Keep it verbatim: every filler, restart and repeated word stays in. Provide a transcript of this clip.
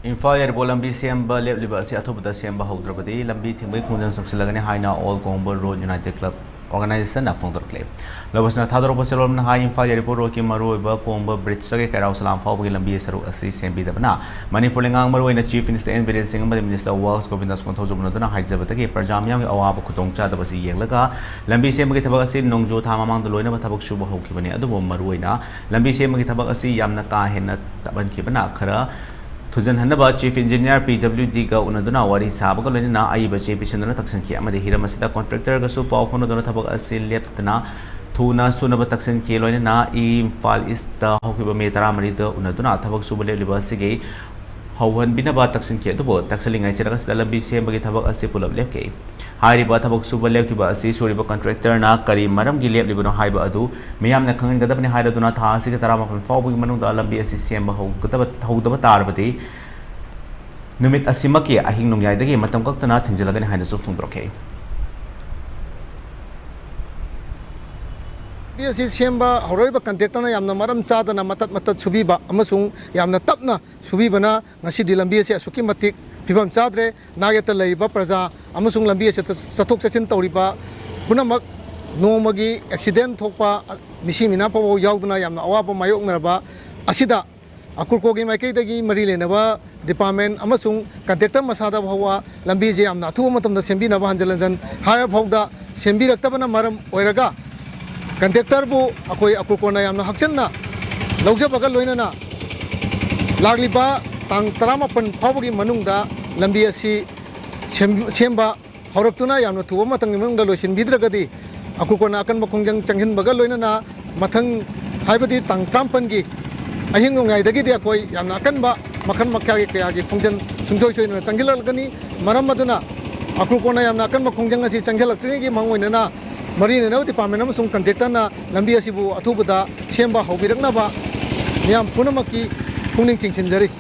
ꯏꯝꯐꯥꯜ ꯌꯥꯏꯔꯤꯄꯣꯛ ꯂꯝꯕꯤ ꯁꯦꯝꯕ ꯂꯦꯞꯂꯤꯕ ꯑꯁꯤ ꯑꯊꯨꯕꯗ ꯁꯦꯝꯕ ꯍꯧꯗ꯭ꯔꯕꯗꯤ ꯂꯝꯕꯤ ꯊꯤꯡꯕꯒꯤ ꯈꯣꯡꯖꯪ ꯆꯪꯁꯤꯜꯂꯒꯅꯤ ꯍꯥꯏꯅ All Kongba Road United Club Organization ꯅ ꯐꯣꯡꯗꯣꯔꯛꯂꯦ꯫ ꯂꯧꯕꯁꯅ ꯊꯥꯗꯣꯔꯛꯄ ꯆꯦꯔꯣꯜ ꯑꯃꯅ ꯍꯥꯏ, ꯏꯝꯐꯥꯜ ꯌꯥꯏꯔꯤꯄꯣꯛ ꯔꯣꯗꯀꯤ ꯃꯔꯨꯑꯣꯏꯕ ꯀꯣꯡꯕ ꯕ꯭ꯔꯤꯖꯇꯒꯤ ꯀꯩꯔꯥꯎ ꯁꯂꯥꯝ ꯐꯥꯎꯕꯒꯤ ꯂꯝꯕꯤ ꯁꯔꯨꯛ ꯑꯁꯤ ꯁꯦꯝꯕꯤꯗꯕꯅ ꯃꯅꯤꯄꯨꯔ ꯂꯩꯉꯥꯛ, ꯃꯔꯨꯑꯣꯏꯅ Chief Minister N Biren Singh ꯑꯃꯗꯤ Minister of Works ꯒꯣꯕꯤꯟꯗꯥꯁ ꯀꯣꯟꯊꯧꯖꯝ ꯎꯅꯗꯨꯅ ꯍꯥꯏꯖꯕꯗꯒꯤ ꯄ꯭ꯔꯖꯥ ꯃꯤꯌꯥꯝꯒꯤ ꯑꯋꯥꯕ ꯈꯨꯗꯣꯡꯆꯥꯗꯕ ꯑꯁꯤ ꯌꯦꯡꯂꯒ ꯂꯝꯕꯤ ꯁꯦꯝꯕꯒꯤ ꯊꯕꯛ ꯑꯁꯤ ꯅꯣꯡꯖꯨ ꯊꯥ ꯃꯃꯥꯡꯗ ꯂꯣꯏꯅꯕ ꯊꯕꯛ ꯁꯨꯕ ꯍꯧꯈꯤꯕꯅꯤ꯫ ꯑꯗꯨꯕꯨ ꯃꯔꯨꯑꯣꯏꯅ ꯂꯝꯕꯤ ꯁꯦꯝꯕꯒꯤ ꯊꯕꯛ ꯑꯁꯤ ꯌꯥꯝꯅ ꯀꯥ ꯍꯦꯟꯅ ꯇꯞꯍꯟꯈꯤꯕꯅ ꯈꯔ ꯊꯨꯖꯤꯟꯍꯟꯅꯕ Chief Engineer P W D ꯒ ꯎꯅꯗꯨꯅ ꯋꯥꯔꯤ ꯁꯥꯕꯒ ꯂꯣꯏꯅꯅ ꯑꯏꯕ ꯆꯦ ꯄꯤꯁꯤꯟꯗꯨꯅ ꯇꯛꯁꯤꯟꯈꯤ ꯑꯃꯗꯤ ꯍꯤꯔꯝ ꯑꯁꯤꯗ contractor ꯒꯁꯨ ꯄꯥꯎ ꯐꯥꯎꯅꯗꯨꯅ ꯊꯕꯛ ꯑꯁꯤ ꯂꯦꯞꯇꯅ ꯊꯨꯅ ꯁꯨꯅꯕ ꯇꯛꯁꯤꯟꯈꯤ꯫ ꯂꯣꯏꯅꯅ ꯏꯝꯐꯥꯜ ꯏꯁꯇ ꯍꯧꯈꯤꯕ ꯃꯦ ꯇꯔꯥꯃꯔꯤꯗ ꯎꯅꯗꯨꯅ ꯊꯕꯛ ꯁꯨꯕ ꯂꯦꯞꯂꯤꯕ ꯑꯁꯤꯒꯤ ꯍꯧꯍꯟꯕꯤꯅꯕ ꯇꯛꯁꯤꯟꯈꯤ꯫ ꯑꯗꯨꯕꯨ ꯇꯛꯁꯤꯜꯂꯤꯉꯩ ꯆꯔꯛ ꯑꯁꯤꯗ ꯂꯝꯕꯤ ꯁꯦꯝꯕꯒꯤ ꯊꯕꯛ ꯑꯁꯤ ꯄꯨꯂꯞ ꯂꯦꯞꯈꯤ꯫ ꯍꯥꯏꯔꯤꯕ ꯊꯕꯛ ꯁꯨꯕ ꯂꯦꯞꯈꯤꯕ ꯑꯁꯤ ꯁꯨꯔꯤꯕ contractor ꯅ ꯀꯔꯤ ꯃꯔꯝꯒꯤ ꯂꯦꯞꯂꯤꯕꯅꯣ ꯍꯥꯏꯕ ꯑꯗꯨ ꯃꯤꯌꯥꯝꯅ ꯈꯪꯍꯟꯒꯗꯕꯅꯤ ꯍꯥꯏꯔꯗꯨꯅ ꯊꯥ ꯑꯁꯤꯒꯤ ꯇꯔꯥꯃꯥꯄꯟ ꯐꯥꯎꯕꯒꯤ ꯃꯅꯨꯡꯗ ꯂꯝꯕꯤ ꯑꯁꯤ ꯁꯦꯝꯕ ꯍꯧꯒꯗꯕ, ꯍꯧꯗꯕ ꯇꯥꯔꯕꯗꯤ ꯅꯨꯃꯤꯠ ꯑꯁꯤꯃꯛꯀꯤ ꯑꯍꯤꯡ ꯅꯣꯡꯌꯥꯏꯗꯒꯤ ꯃꯇꯝ ꯀꯛꯇꯅ ꯊꯤꯡꯖꯤꯜꯂꯒꯅꯤ ꯍꯥꯏꯅꯁꯨ ꯐꯣꯡꯗꯣꯔꯛꯈꯤ꯫ ꯂꯝꯕꯤ ꯑꯁꯤ ꯁꯦꯝꯕ ꯍꯧꯔꯛꯏꯕ contractor ꯅ ꯌꯥꯝꯅ ꯃꯔꯝ ꯆꯥꯗꯅ ꯃꯇꯠ ꯃꯇꯠ ꯁꯨꯕꯤꯕ ꯑꯃꯁꯨꯡ ꯌꯥꯝꯅ ꯇꯞꯅ ꯁꯨꯕꯤꯕꯅ ꯉꯁꯤꯗꯤ ꯂꯝꯕꯤ ꯑꯁꯤ ꯑꯁꯨꯛꯀꯤ ꯃꯇꯤꯛ ꯐꯤꯕꯝ ꯆꯥꯗ꯭ꯔꯦ꯫ ꯅꯥꯛꯌꯦꯠꯇ ꯂꯩꯔꯤꯕ ꯄ꯭ꯔꯖꯥ ꯑꯃꯁꯨꯡ ꯂꯝꯕꯤ ꯑꯁꯤꯗ ꯆꯠꯊꯣꯛ ꯆꯠꯁꯤꯟ ꯇꯧꯔꯤꯕ ꯄꯨꯝꯅꯃꯛ ꯅꯣꯡꯃꯒꯤ accident ꯊꯣꯛꯄ, ꯃꯤꯁꯤ ꯃꯤꯅꯥ ꯐꯥꯎꯕ ꯌꯥꯎꯗꯨꯅ ꯌꯥꯝꯅ ꯑꯋꯥꯕ ꯃꯥꯌꯣꯛꯅꯔꯕ ꯑꯁꯤꯗ ꯑꯀꯨꯔꯀꯣꯒꯤ ꯃꯥꯏꯀꯩꯗꯒꯤ ꯃꯔꯤ ꯂꯩꯅꯕ department ꯑꯃꯁꯨꯡ contractor ꯃꯁꯥꯗ ꯐꯥꯎꯕ ꯂꯝꯕꯤꯁꯦ ꯌꯥꯝꯅ ꯑꯊꯨꯕ ꯃꯇꯝꯗ ꯁꯦꯝꯕꯤꯅꯕ ꯍꯟꯖꯤꯟ ꯍꯟꯖꯤꯟ ꯍꯥꯏꯔ ꯐꯥꯎꯗ ꯁꯦꯝꯕꯤꯔꯛꯇꯕꯅ ꯃꯔꯝ ꯑꯣꯏꯔꯒ contractor ꯕꯨ ꯑꯩꯈꯣꯏ ꯑꯀꯨꯔꯀꯣꯅ ꯌꯥꯝꯅ ꯍꯛꯆꯟꯅ ꯂꯧꯖꯕꯒ ꯂꯣꯏꯅꯅ ꯂꯥꯛꯂꯤꯕ ꯇꯥꯡ ꯇꯔꯥꯃꯥꯄꯟ ꯐꯥꯎꯕꯒꯤ ꯃꯅꯨꯡꯗ ꯂꯝꯕꯤ ꯑꯁꯤ ꯁꯦꯝ-, ꯁꯦꯝꯕ ꯍꯧꯔꯛꯇꯨꯅ ꯌꯥꯝꯅ ꯊꯨꯕ ꯃꯇꯝꯒꯤ ꯃꯅꯨꯡꯗ ꯂꯣꯏꯁꯤꯟꯕꯤꯗ꯭ꯔꯒꯗꯤ ꯑꯀꯨꯔꯀꯣꯅ ꯑꯀꯟꯕ ꯈꯣꯡꯖꯪ ꯆꯪꯁꯤꯟꯕꯒ ꯂꯣꯏꯅꯅ ꯃꯊꯪ ꯍꯥꯏꯕꯗꯤ ꯇꯥꯡ ꯇꯔꯥꯃꯥꯄꯟꯒꯤ ꯑꯍꯤꯡ ꯅꯣꯡꯌꯥꯏꯗꯒꯤꯗꯤ ꯑꯩꯈꯣꯏ ꯌꯥꯝꯅ ꯑꯀꯟꯕ ꯃꯈꯜ ꯃꯈꯥꯒꯤ ꯀꯌꯥꯒꯤ ꯈꯣꯡꯖꯪ ꯁꯨꯡꯁꯣꯏ ꯁꯣꯏꯗꯅ ꯆꯪꯁꯤꯜꯂꯛꯀꯅꯤ꯫ ꯃꯔꯝ ꯑꯗꯨꯅ ꯑꯀꯨꯔꯀꯣꯅ ꯌꯥꯝꯅ ꯑꯀꯟꯕ ꯈꯣꯡꯖꯪ ꯑꯁꯤ ꯆꯪꯁꯤꯜꯂꯛꯇ꯭ꯔꯤꯉꯩꯒꯤ ꯃꯥꯡꯑꯣꯏꯅꯅ ꯃꯔꯤ ꯂꯩꯅꯕ department ꯑꯃꯁꯨꯡ contractor ꯅ ꯂꯝꯕꯤ ꯑꯁꯤꯕꯨ ꯑꯊꯨꯕꯗ ꯁꯦꯝꯕ ꯍꯧꯕꯤꯔꯛꯅꯕ ꯃꯤꯌꯥꯝ ꯄꯨꯝꯅꯃꯛꯀꯤ ꯄꯨꯛꯅꯤꯡ ꯆꯤꯡꯁꯤꯟꯖꯔꯤ꯫